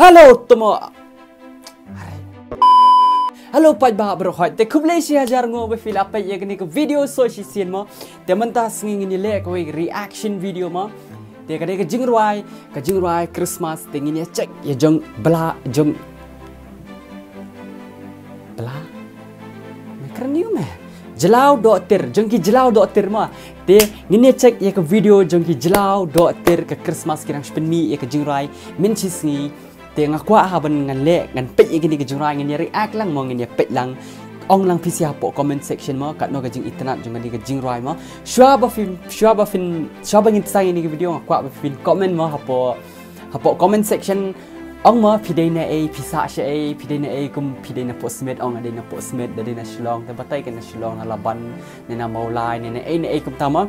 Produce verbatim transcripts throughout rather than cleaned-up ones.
Hello, to mo. Hello, paidbah baroh khoit. Te khublei shi hajar nguh ba phi la peit ïa kane ka video shisien mo. Te mynta sngi ngin ïa leh kawei reaction video mo. Te ka dei ka jingrwai, ka jingrwai Christmas. Te ngin ïa check ïa jong Bla, jong Bla. Me kren ïa me. Jyllaw Dohtir, jong ki Jyllaw Dohtir mo. Te ngin ïa check ïa ka video jong ki Jyllaw Dohtir, ka Christmas ki dang shu pynmih ïa ka jingrwai mynshisngi. Te nga kwah haba ngan leh, ngan peit ïa kine ki jingrwai, ngin ïa react lang mo, ngin ïa peit lang. Ong lang phi sha hapoh comment section mo, katno ka jingitynnad jong kane ka jingrwai mo. Shuwa ba phin, shuwa ba phin, shuwa ba ngin sdang ïa kine ki video, nga kwah ba phin comment mo hapoh, hapoh comment section. Ong mo phi dei na ei, phi sah shaei, phi dei na ei, kum phi dei na Pohsmet, ong nga dei na Pohsmet, da dei na Shillong, te batai ka na Shillong, na Laban, ne na Mawlai, ne na ei, ne ei kumta mo.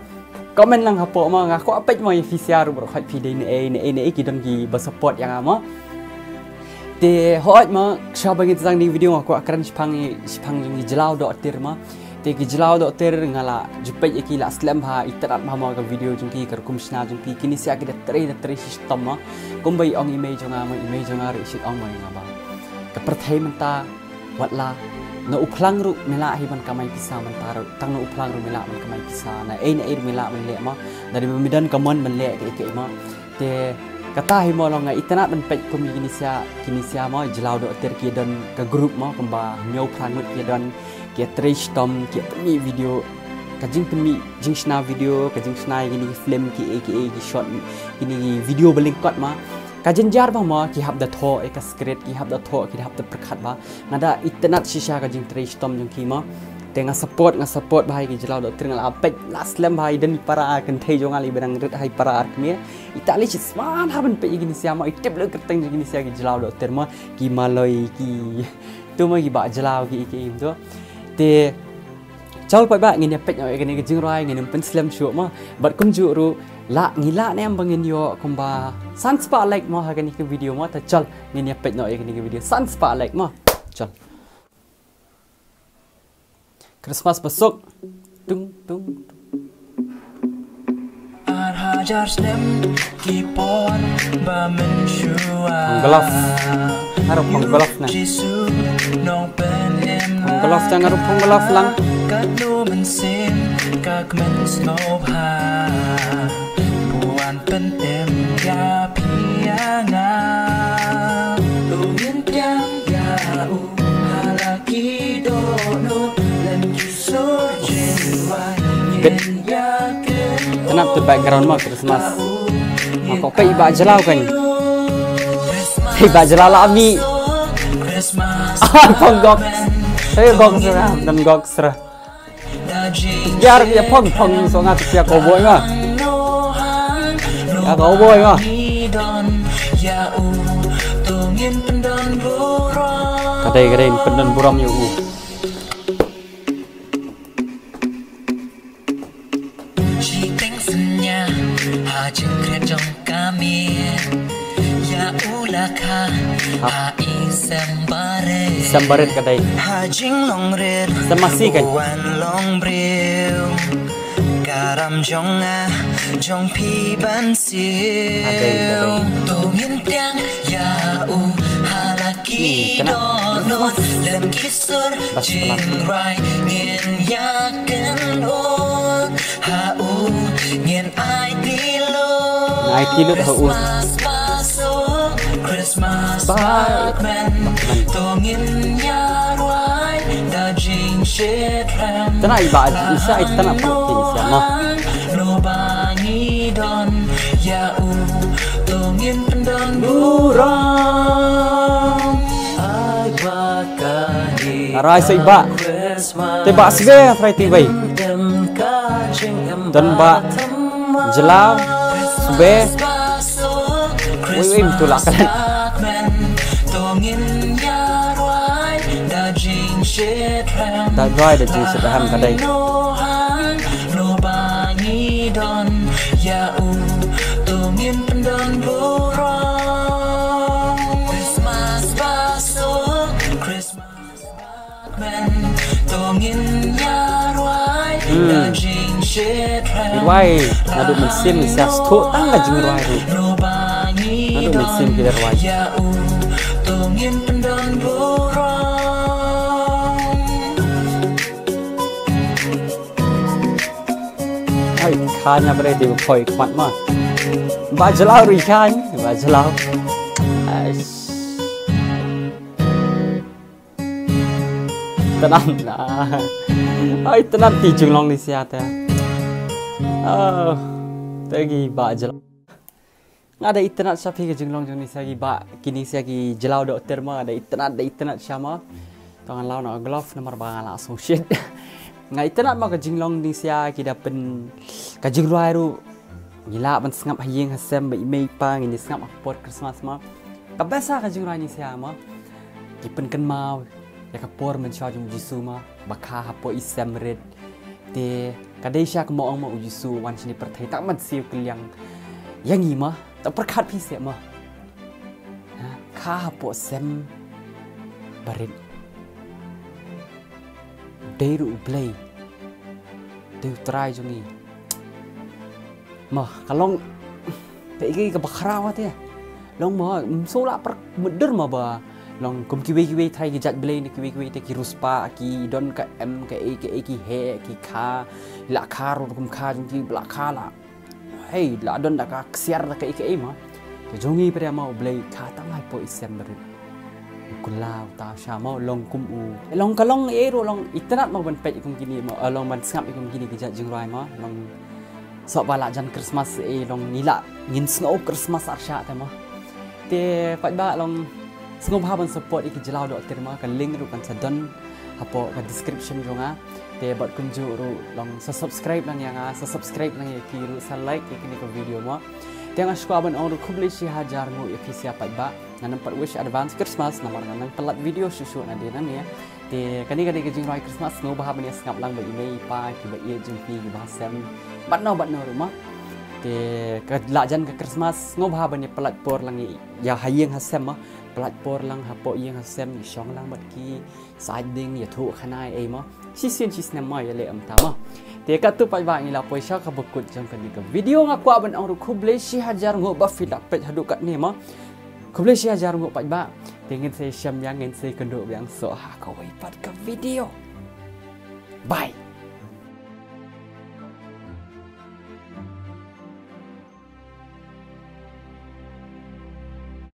Comment lang hapoh mo, nga kwah peit mo ïa phi sha ruh baroh khoit, phi dei na ei, na ei, na ei, ki don kiba support ïa nga mo. Te hooid mo, shuwa ba ngin sdang ïa kane ka video nga kwah kren shaphang, shaphang jong ki Jyllaw Dohtir mo. Te ki Jyllaw Dohtir nga la ju peit ïa ki, la slem bha, itynnad bha mo ka video jong ki, ka rukom shna jong ki, kine sha ki da trei, da trei shitom mo. Kumba i ong i mei jong nga mo, i mei jong nga ruh i shu ong mo ïa nga ba ka pyrthei mynta, wat la na u phlang ruh me lah hi ban kamai pisa mynta ruh, tang na u phlang ruh me lah ban kamai pisa, na ei na ei ruh me lah ban leh mo, da dei ba me don ka mon ban leh kaei kaei mo. Te kata hi mo, long nga itynnad ban peit kum ïa kine sha, kine sha mo, Jyllaw Dohtir ki don ka group mo, kumba hynñiew phra ngut ki don, ki trei shitom, ki pynmih video, ka jingpynmih, jingshna video, ka jingshna ïa kine ki film, kiei kiei, ki short, kine ki video ba lyngkot mo. Ka jynjar bha mo, ki hap da thoh ïa ka script, ki hap da thoh, ki hap da pyrkhat bha. Nga da itynnad shisha ka jingtrei shitom jong ki mo. Te nga support, nga support bha ïa ki Jyllaw Dohtir, nga la peit la slem bha, i don i para ar kynthei jong nga lei ba dang rit ha i para ar kmie. Ita lei shi sman ha ban peit ïa kine sha mo, i tip lei kyrteng jong kine sha ki Jyllaw Dohtir mo, ki Maloi, ki, to mo, ki Bah Jyllaw, ki, ki im to. Te chal paidbah, ngin ïa peit noh ïa kane ka jingrwai, ngin ym pynslem shuh mo. Bad kumjuh ruh, la ngi lah ne em ba ngin ïoh kumba san spah like mo ha kane ka video mo, te chal ngin ïa peit noh ïa kane ka video san spah like mo. Chal. Christmas ba suk. Tung, tung, tung. Ar hajar snem ki por ba mynshuwa. Phong glove. Aro phong glove na. Jisu nongpynim. Phong glove, jang aro phong glove lang. Katno mynsiem ka kmen sngewbha. Buan pynim ïa phi ïa nga. U ngin pdiang ïa u ha la ki dohnud lem ki sur jingwai. Bit. Tynat tu background mo Christmas. Ako peit i Bah Jyllaw kan. Hei Bah Jyllaw la mi. Ah, phong gok. Hei gok sra, dam gok sra. Biar ïa phong phong so nga tia cowboy nga. Ïa cowboy nga. Kadei kadei pyndon burom ïa u. Shiteng synñia ha jingkren jong ka miet. Ïa u la kha ha i sem barit. Sem barit kadei. Ha jinglong rit. Sem masi kan. Wan long briew. Ka ram jong nga jong phi ban siew. Kadei, kadei. To ngin pdiang ïa u ha la ki dohnud lem ki sur jingrai ngin ïa kynnoh. Ha u ngin aiti lut. Aiti lut ha u. Christmas ba suk, Christmas ba kmen. To ngin ïa rwai da jingshitrhem. Tana i ba i sa i tana pang ki sa ma. No ba ngi don ïa u. To ngin pyndon burom. Ai ba ka ni. Arai sa i ba. Te ba sbe trai ti bai. Don ba jylla sbe. Ui ui tu la kan. Da rwai da jingshit ham ka dei. Christmas ba suk, Christmas. Rwai naduh mynsiem, sa sdang tang ka jingrwai ruh. Naduh mynsiem ki da rwai. Ai, kha nya bre, te phoi khmat ma. Ba jlaw ri kha, ba jlaw. Ai. Tnat na. Ai, tnat ki jinglong Nisha te. Ah, te ki ba jlaw. Nga da itynnad sha phi ka jinglong jong Nisha, ki ba, ki Nisha ki jlaw doh ter ma, nga da itynnad, da itynnad sha ma. To ngan law noh glove namar ba nga la sngewshit. Nga itynnad ma ka jinglong Nisha, ki da pyn, ka jingrwai ruh. Ngi lah ban sngap ha ïing ha sem bad i mei i pa, ngin ïa sngap ha por Christmas ma. Ka best ka jingrwai Nisha ma. Ki pynkynmaw ïa ka por mynshuwa jong u Jisu ma, ba kha hapoh i sem rit. Te ka dei shisha kumba ong ma, u Jisu u wan shane pyrthei tang ban siew kylliang ïa ngi ma, tang pyrkhat phi seh ma. Ha, kha hapoh sem barit. Dei ruh U Blei, dei U Trai jong ngi. Ma, ka long kaei kaei kaba khraw te. Long ma, ym shu lah pyrkhat mutdur ma ba long kum kiwei kiwei trai ki jait blei ne kiwei kiwei te ki riewspah, ki don ka M, kaei kaei ki heh, ki kha, la kha ruh kum kha jong ki, la kha la. Hei, la don da ka ksiar da kaei kaei ma. Te jong ngi pyrshah ma U Blei kha tang hapoh i sem barit. U kylla uta u sha ma, long kum u. Long ka long ei ruh long itynnad ma ban peit kum kine ma, eh, long ban sngap kum kine ki jait jingrwai ma, long shuh ba la jan Christmas ei, long ngi la ngin sngew Christmas arshah te ma. Te paidbah long sngewbha ban support ïa ki jlaw doh ter ma, ka link ruh kan sa don hapoh ka description jong nga. Te bad kumjuh ruh long sa subscribe lang ïa nga, sa subscribe lang ïa ki ruh, sa like ïa kine ka video ma. Te nga shu kwah ban ong ruh khublei shihajar nguh ïa phi sha paidbah. Ngan ym pat wish advance Christmas namar ngan nang pynlait video shuh shuh nadien nangne. Te kane ka dei ka jingrwai Christmas, sngewbha ban ïa sngap lang bad i mei i pa, ki ba ïeit jong phi, ki ba ha sem, bad no bad no ruh ma. Te ka la jan ka Christmas, sngewbha ban ïa pynlait por lang ïa ha ïing ha sem ma. Pynlait por lang hapoh ïing ha sem, ïa shong lang bad ki, sa ding ïathuh khana ei ma. Shisien shisnem ma ïaleh ym ta ma. Te katto paidbah ngi la poi sha kaba kut jong kane ka video, nga kwah ban ong ruh khublei shihajar nguh ba phi la peit haduh katne ma. Khublei shihajar nguh paidbah. Te ngin sa ïashem biang, ngin sa ïakynduh biang shuh ha kawei pat ka video. Bye.